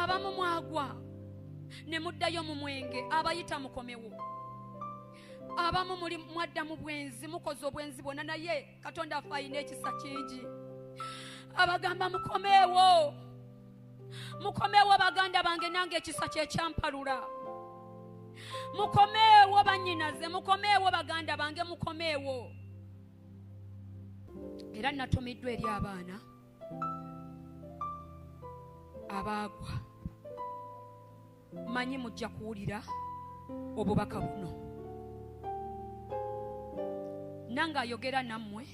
Abamu mwagwa ne muddayo mu mwenge, abayita mukomewo. Abamu muli mwadda mu bwenzi, mukoze obwenzi bwonna, naye Katonda afe alina ekisa kingi. Abagamba mukomeewo, mukomeewo baganda bange, nange ekisa kye kyampalula. Mukomeewo bannyinaze, mukomeewo baganda bange, mukomeewo. Era natumiddwa eri abaana abaagwa. Manyi mujja kuwulira obubaka buno. Nange ayogera nammwe,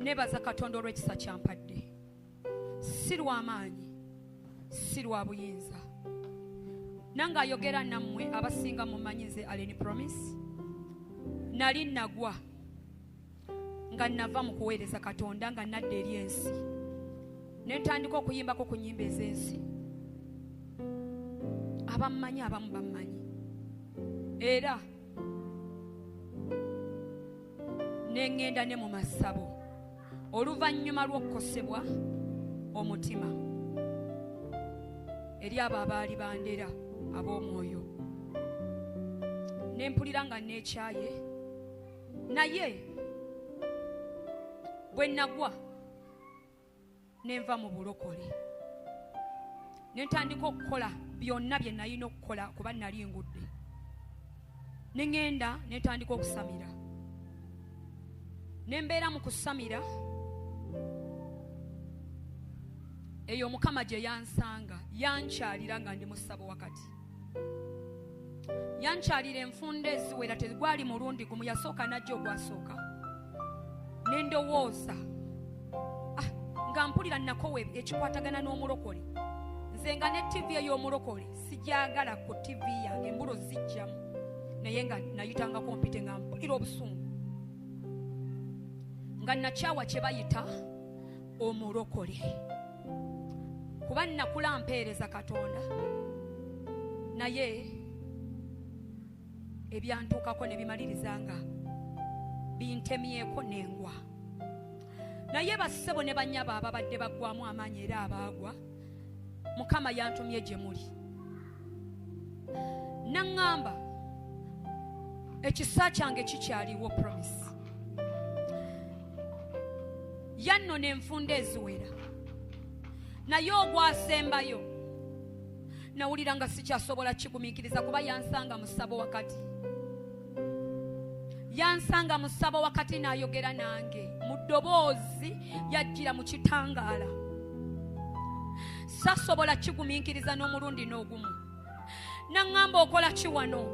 nebaza Katonda olw'ekisa kyampadde. Si lw'amaanyi, si lwa buyinza. Nange ayogera nammwe, abasinga mumanyi nze Allen Promise. Nali nagwa nga nava mu kuweereza Katonda, nga nadda eri ensi, ne ntandika okuyimbako ku nnyimba ez'ensi. Abammanyi abamu bammanyi, era ne ŋŋenda ne mu masabo oluvannyuma lw'okukosebwa omutima eri abo abaali bandera ab'omwoyo. Ne mpulira nga neekyaye, naye bwe nagwa ne nva mu bulokole, ne ntandika okukola byonna bye nalina okukola kuba nali ngudde. Ne ŋŋenda ne ntandika okusamira, ne mbeera mu kusamira eyo Mukama gye yansanga. Yankyalira nga ndi mu ssabo wakati, yankyalira enfunda eziwera, tegwali mulundi gumu. Yasooka n'ajja ogwasooka, ne ndowooza nga mpulira nakowe ekikwatagana n'omulokole. Nze nga ne TV ey'omulokole sijagala ku TV yange, embulo zijjamu, naye nga nayitangako mpite nga mpulira obusungu, nga nakyawa kye bayita omulokole, kuba nakula mpeereza Katonda, naye ebyantuukako ne bimaliriza nga bintemyeko n'engwa. Naye bassebo ne bannyabo ababadde baggwamu amaanyi era abaagwa, Mukama yantumye gye muli, naŋŋamba ekisa kyange kikyaliwo. Promise yannona enfunda eziwera, naye ogwasembayo nawulira nga sikyasobola kigumiikiriza, kuba yansanga mu ssabo wakati, yansanga mu ssabo wakati n'ayogera nange mu ddoboozi, yajjira mu kitangaala. Sasobola kigumiikiriza n'omulundi n'ogumu. Naŋŋamba, "Okola ki wano?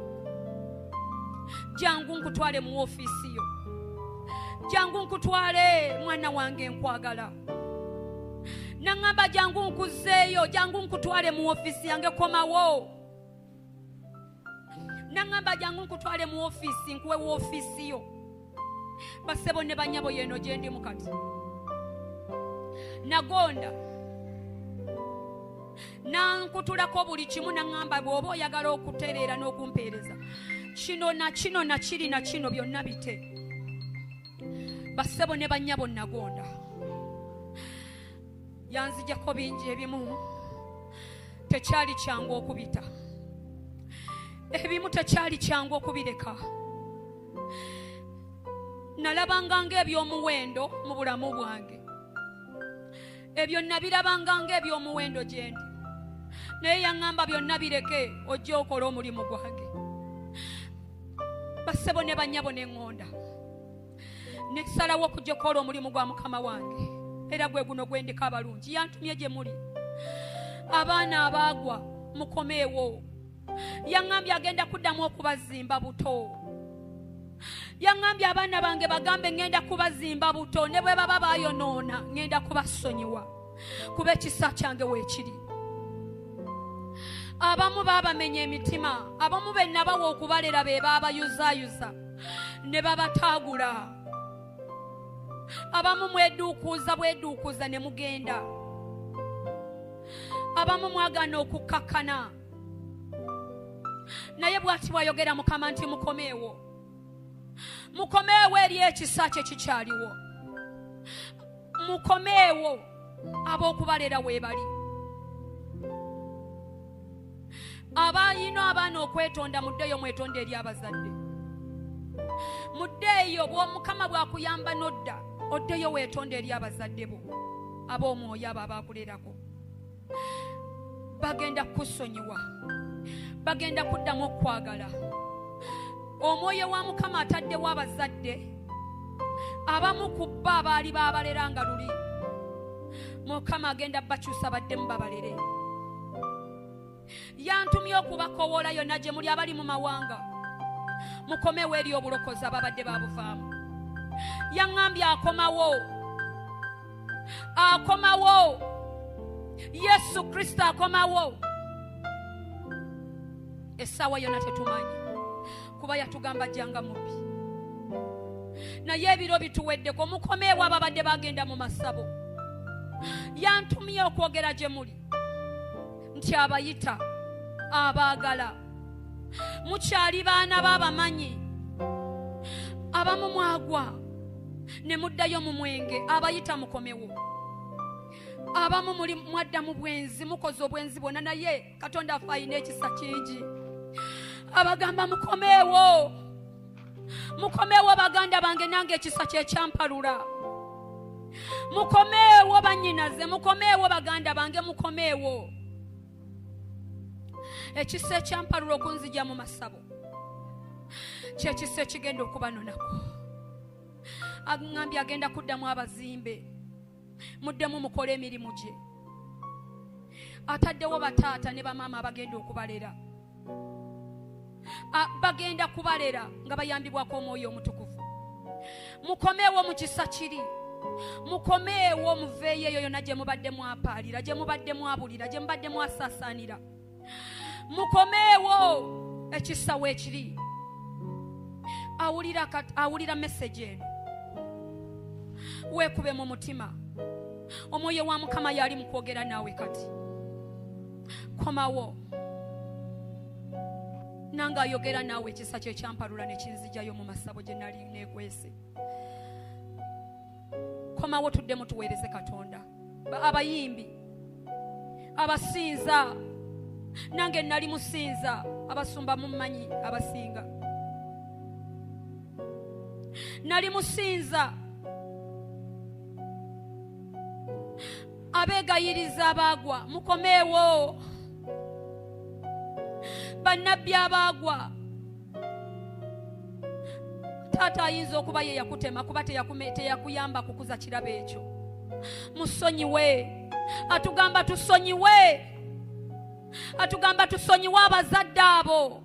Jangu nkutwale mu ofiisi yo, jangu nkutwale, mwana wange, nkwagala." Naŋŋamba, "Jangu nkuzzeeyo, jangu nkutwale mu ofiisi yange, komawo." Naŋŋamba, "Jangu nkutwale mu ofiisi, nkuwe woofiisi yo." Basebo ne banyabo, yeeno gye ndimu kati. Nagonda, nankutulako buli kimu. Naŋŋamba, "Bw'oba oyagala okutereera n'okumpeereza, kino na kino na kiri na kino byonna bite." Basebo ne bannyabo, nagonda, yanzijako bingi. Ebimu tekyali kyangu okubita, ebimu tekyali kyangu okubireka. Nalabanga ng'ebyomuwendo mu bulamu bwange, ebyo nabirabanga ng'ebyomuwendo gye ndi, naye yaŋŋamba, "Byonna bireke, ojje okola omulimu gwange." Basebo ne bannyabo, ne ŋŋonda, nesalawo okujja okukola omulimu gwa Mukama wange, era gwe guno gwendiko abalungi. Yantumye gye muli abaana abaagwa, mukomeewo. Yaŋŋambye agenda kuddamu okubazimba buto. Yaŋŋambye, "Abaana bange bagambe ŋŋenda kubazimba buto, ne bwe baba bayonoona ŋŋenda kubasonyiwa, kuba ekisa kyange weekiri." Abamu baabamenya emitima, abamu be nabawa okubalera be baabayuzaayuza ne babataagula. Abamu mweduukuuza bweduukuuza ne mugenda, abamu mwagaana okukkakkana, naye bw'ati bw'ayogera Mukama nti mukomeewo, mukomeewo eri ekisa kye kikyaliwo, mukomeewo, ab'okubalera weebali. Abalina abaana okwetonda, muddeeyo mwetonde eri abazadde. Muddeeyo, Mukama bw'akuyamba n'odda, oddeyo weetonde eri abazadde bo ab'omwoyo abo abakulerako. Bagenda kukusonyiwa, bagenda kuddamu okwagala. Omwoyo wa Mukama ataddewo abazadde abamu ku bo abaali baabalera nga luli. Mukama agenda bakyusa baddemu babalere. Yantumye okubakowoola yonna gye muli abali mu mawanga, mukomewo eri obulokozi ababadde babuvaamu. Yaŋŋambye akomawo, akomawo, Yesu Kristo akomawo. Essaawa yonna tetumanyi, kuba yatugamba jjanga mubbi, naye ebiro bituweddeko. Mukomeewo ababadde bagenda mu masabo. Yantumye okwogera gye muli nti abayita, abaagala. Mukyali baana b'abamanyi, abamu mwagwa ne muddayo mu mwenge, abayita mukomewo. Abamu muli mwadda mu bwenzi, mukoze obwenzi bwonna, naye Katonda afe alina ekisa kingi. Abagamba mukomeewo, mukomeewo baganda bange, nange ekisa kye kyampalula. Mukomeewo bannyinaze, mukomeewo baganda bange, mukomeewo. Ekisa ekyampalula okunzija mu masabo kyekisa ekigenda okubanonako. Aŋŋambye agenda kuddamu abazimbe, muddemu mukole emirimu gye. Ataddewo bataata ne bamaama abagenda okubalera, bagenda kubalera nga bayambibwako Omwoyo Omutukuvu. Mukomeewo mu kisa kiri, mukomeewo, muveeyo eyo yonna gye mubadde mwapaalira, gye mubadde mwabulira, gye mubadde mwasaasaanira. Mukomeewo, ekisa weekiri. Awulira, awulira message eno, weekube mu mutima. Omwoyo wa Mukama yali mu kwogera naawe kati. Komawo. Nange ayogera naawe, ekisa kye kyampalula ne kinzijayo mu masabo gye nali neekwese. Komawo, tuddemu tuweereze Katonda. Abayimbi abasinza, nange nali musinza. Abasumba mummanyi, abasinga nali musinza. Abeegayiriza abaagwa, mukomeewo. Bannabbi abaagwa, taata ayinza okuba ye yakutema kuba teyakuyamba kukuza kirabo ekyo, musonyiwe. Atugamba tusonyiwe, atugamba tusonyiwe abazadde abo,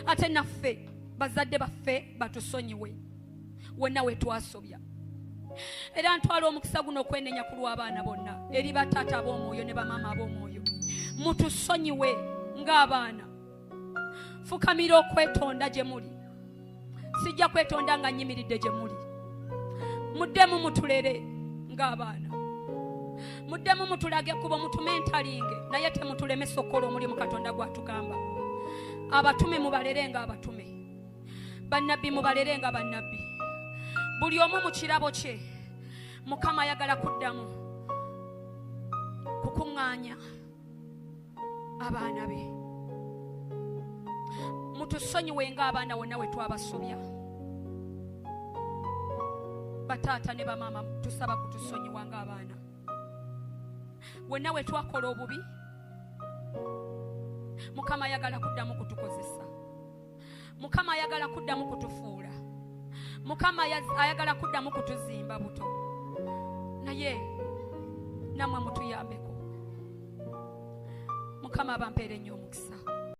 ate naffe bazadde baffe batusonyiwe wonna we twasobya. Era ntwala omukisa guno okwenenya ku lw'abaana bonna eri bataata ab'omwoyo ne bamaama ab'omwoyo. Mutusonyiwe ng'abaana. Fukamira okwetonda gye muli. Sijja kwetonda nga nnyimiridde gye muli. Muddemu mutulere ng'abaana, muddemu mutulage ekkubo, mutume entalinge, naye temutulemesa okukola omulimu Katonda gw'atugamba. Abatume mubalere ng'abatume, bannabbi mubalere nga bannabbi, buli omu mu kirabo kye. Mukama ayagala kuddamu kukuŋŋaanya abaana be. Mutusonyiwe ng'abaana wonna we twabasobya. Bataata ne bamaama, tusaba kutusonyiwa ng'abaana wonna we twakola obubi. Mukama ayagala kuddamu kutukozesa. Mukama ayagala kuddamu kutufuula. Mukama ayagala kuddamu kutuzimba buto, naye nammwe mutuyambeko. Mukama abampeere nnyo omukisa.